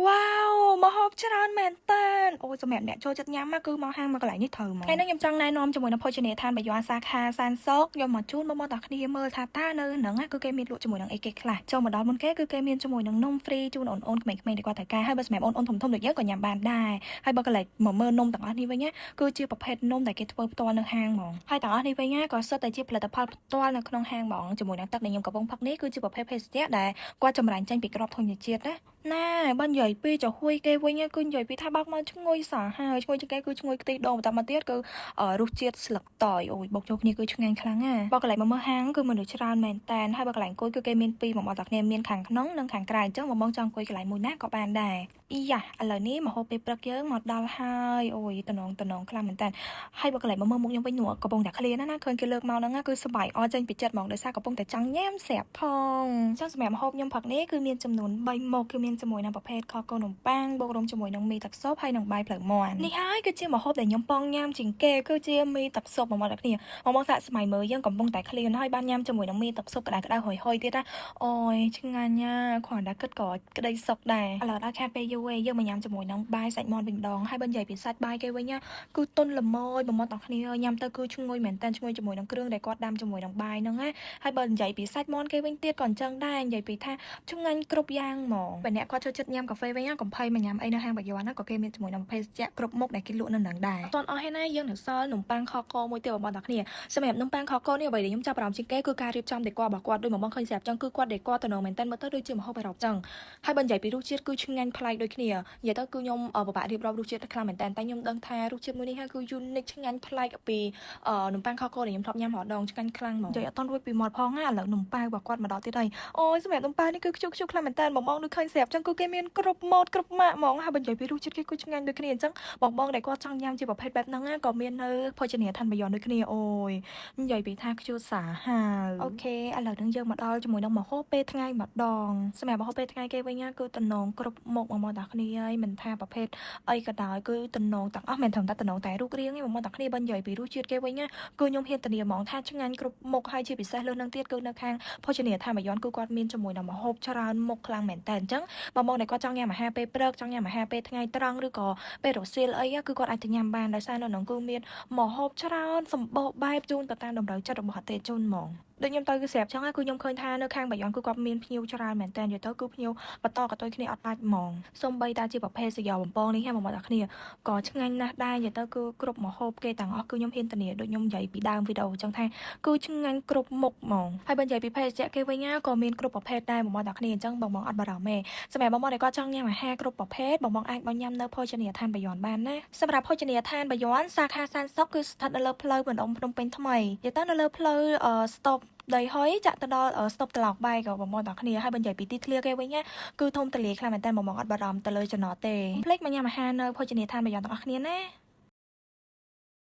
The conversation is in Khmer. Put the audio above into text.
វ៉ាវមកហូបច្រើនមែនតើអូយសម្រាប់អ្នកចូលចិត្តញ៉ាំគឺមកហាងមកកន្លែងនេះត្រូវហ្មងថ្ងៃនេះខ្ញុំចង់ណែនាំជាមួយនឹងភោជនីយដ្ឋានបាយ័នសាខាសានសុកយកមកជូនបងប្អូនទាំងគ្នាមើលថាតើនៅហ្នឹងគឺគេមានលក់ជាមួយនឹងអីគេខ្លះចូលមកដល់មុនគេគឺគេមានជាមួយនឹងនំ free ជូនអូនអូនក្មេងៗដែលគាត់ត្រូវការហើយបើសម្រាប់អូនអូនធំធំដូចយើងក៏ញ៉ាំបានដែរហើយបើកន្លែងមកមើលនំទាំងអស់នេះវិញគឺជាប្រភេទនំដែលគេធ្វើផ្ទាល់នៅហាងហ្មងហើយទាំងអស់នេះវិញក៏សុទ្ធតែជាផលិតផលផ្ទាល់នៅក្នុងហាងហ្មងជាមួយនឹងទឹកដែលខ្ញុំកំពុងផឹកនេះគឺជាប្រភេទភេសជ្ជៈដែលគាត់ចម្រាញ់ចេញពីគ្រាប់ធញ្ញជាតិណាណែបើនិយាយពីចំហួយគេវិញគឺនិយាយពីថាបើកមកឈ្ងុយសាហាវឈ្ងុយជាងគេគឺឈ្ងុយខ្ទិះដូងបន្តមកទៀតគឺរសជាតិស្លឹកតយអូយបុកចូលគ្នាគឺឆ្ងាញ់ខ្លាំងណាស់បើកន្លែងមកមើលហាងគឺមនុស្សច្រើនមែនតែនហើយបើកន្លែងអង្គុយគឺគេមានពីរមកមកតែគ្នាមានខាងក្នុងនិងខាងក្រៅអញ្ចឹងបងបងចង់អង្គុយកន្លែងមួយណាក៏បានដែរអ៊ីយ៉ាឥឡូវនេះមកហូបពេលព្រឹកយើងមកដល់ហើយអូយតំណងតំណងខ្លាំងមែនតើហើយបើកន្លែងមកមើលមុខខ្ញុំវិញនោះកំពុងតែឃ្លានណាណាឃើញគេលើកមកហ្នឹងគឺសប្បាយអចេញពីចិត្តហ្មងដោយសារកំពុងតែចង់ញ៉ាំស្រាប់ផងអញ្ចឹងសម្រាប់ម្ហូបខ្ញុំព្រឹកនេះគឺមានចំនួន3មុខគឺមានជាមួយនឹងប្រភេទខកូននំប៉័ងបូករួមជាមួយនឹងមីទឹកស៊ុបហើយនិងបាយភ្លៅមាន់នេះហើយគឺជាម្ហូបដែលខ្ញុំប៉ងញ៉ាំជាងគេគឺជាមីទឹកស៊ុបបងប្អូនគ្នាបងបងសាកសម័យមើលយើងកំពុងតែឃ្លានហើយបានញ៉ាំជាមួយនឹងមីទឹកស៊ុបក្តៅក្តៅហុយហុយទៀតណាអូយឆ្ងាញ់ណាគ្រាន់តែគិតក៏ក្តីសុខដែរឥឡូវដល់ខាតពេលយូរឯងយើងមកញ៉ាំជាមួយនឹងបាយសាច់មាន់វិញម្ដងហើយបើនិយាយពីសាច់បាយគេវិញណាគឺទុនល្មយបងប្អូនទាំងគ្នាញ៉ាំទៅគឺឈ្ងុយមែនតើឈ្ងុយជាមួយនឹងគ្រឿងដែលគាត់ដាំជាមួយនឹងបាយហ្នឹងណាហើយបើនិយាយពីសាច់មាន់គេវិញទៀតក៏អញ្ចឹងដែរនិយាយពីថាឆ្ងាញ់គ្រប់យ៉ាងហ្មងបើអ្នកគាត់ចូលចិត្តញ៉ាំកាហ្វេវិញណាកុំភ័យមកញ៉ាំអីនៅហាងបាយ័នណាក៏គេមានជាមួយនឹងភេសជ្ជៈគ្រប់មុខដែលគេលក់នៅនឹងដែរអត់ទាន់អស់ទេណាយើងនឹងសល់នំប៉័ងខកមួយទៀតបងប្អូនទាំងគ្នាសម្រាប់នំប៉័ងខកនេះអ្វីដែលខ្ញុំចាប់អារម្មណ៍ជាងគេគឺការរៀបចំ decor របស់គាត់ដូចមកបងឃើញស្រាប់ចឹងគឺគាត់ decor តំណងមែនតើមើលទៅដូចជាម្ហូបអឺរ៉ុបចឹងហើយបើនិយាយពីរសជាតិគឺឆ្ងាញ់ប្លែកដូចគ្នានិយាយទៅគឺខ្ញុំពិបាករៀបរាប់រសជាតិខ្លាំងមែនតើតែខ្ញុំដឹងថារសជាតិមួយនេះហើយគឺ unique ឆ្ងាញ់ប្លែកពីនំប៉័ងខកដែលខ្ញុំធ្លាប់ញ៉ាំរាល់ដងឆ្ងាញ់ខ្លាំងហ្មងនិយាយអត់ទាន់រួចពីមាត់ផងណាឥឡូវនំប៉ាវរបស់គាត់មកដល់ទៀតហើយអូយសម្រាប់នំប៉ាវនេះគឺខ្ជុកខ្ជុកខ្លាំងមែនតើបងបងដូចឃើញស្រាប់ចឹងគឺគេមានគ្រប់ម៉ូដគ្រប់ម៉ាកហ្មងហើយបើនិយាយពីរសជាតិគេគឺឆ្ងាញ់ដូចគ្នាអញ្ចឹងបងបងដែលគាត់ចង់ញ៉ាំជាប្រភេទបែបហ្នឹងក៏មាននៅភោជនីយដ្ឋានបាយ័នដូចគ្នាអូយនិយាយពីថាខ្ជូតសាហាវ OK ឥឡូវហ្នឹងយើងមកដល់ជាមួយនឹងម្ហូបពេលថ្ងៃម្ដងសម្រាប់ម្ហូបពេលថ្ងៃគេវិញគឺតំណងគ្រប់មុខបងប្អូនទាំងគ្នាហើយមិនថាប្រភេទអីក៏ដោយគឺតំណងទាំងអស់មិនត្រឹមតែតំណងតែរូបរាងទេបងប្អូនទាំងគ្នាបើនិយាយពីរសជាតិគេវិញគឺខ្ញុំហ៊ានធានាហ្មងថាឆ្ងាញ់គ្រប់មុខហើយជាពិសេសលើសនឹងទៀតគឺនៅខាងភោជនីយដ្ឋានបាយ័នគឺគាត់មានជាមួយនឹងម្ហូបច្រើនមុខខ្លាំងមែនតើអញ្ចឹងបងប្អូនដែលគាត់ចង់ញ៉ាំអាហារពេលព្រឹកចង់ញ៉ាំអាហារពេលថ្ងៃត្រង់ឬក៏ពេលរសៀលអីគឺគាត់អាចទៅញ៉ាំបានដោយសារនៅក្នុងគឺមានម្ហូបច្រើនសម្បូរបែបជូនទៅតាមតម្រូវចិត្តរបស់អតិថិជនហ្មងដូចខ្ញុំទៅគឺស្រាប់ចឹងគឺខ្ញុំឃើញថានៅខាងបាយ័នគឺគាត់មានភ្ញៀវច្រើនមែនតើនិយាយទៅគឺភ្ញៀវបន្តកតុយគ្នាអត់ដាច់ហ្មងសំបីតាជាប្រភេទសយោបំពងនេះហ្នឹងបងប្អូនទាំងគ្នាក៏ឆ្ងាញ់ណាស់ដែរនិយាយទៅគឺគ្រប់ម្ហូបគេទាំងអស់គឺខ្ញុំហ៊ានធានាដូចខ្ញុំនិយាយពីដើមវីដេអូចឹងថាគឺឆ្ងាញ់គ្រប់មុខហ្មងហើយបើនិយាយពីភេសជ្ជៈគេវិញណាក៏មានគ្រប់ប្រភេទដែរបងប្អូនទាំងគ្នាអញ្ចឹងបងបងអត់បារម្ភទេសម្រាប់បងប្អូនដែលគាត់ចង់ញ៉ាំអាហារគ្រប់ប្រភេទបងបងអាចមកញ៉ាំនៅភោជនីយដ្ឋានបាយ័នបានណាសម្រាប់ភោជនីយដ្ឋានបាយ័នសាខាសានសុកគឺស្ថិតនៅលើផ្លូវបណ្ដុំភ្នំពេញថ្មីនិយាយទៅនៅលើផ្លូវស្តុបដីហុយចាក់ទៅដល់ស្តុបត្រឡោកបែកក៏បងប្អូនទាំងគ្នាហើយបើនិយាយពីទីធ្លាគេវិញណាគឺធំទូលាយខ្លាំងមែនតើបងបងអត់បារម្ភទៅលើចំណតទេភ្លេចមកញ៉ាំអាហារនៅភោជនីយដ្ឋានបាយ័នទាំងអស់គ្នាណា។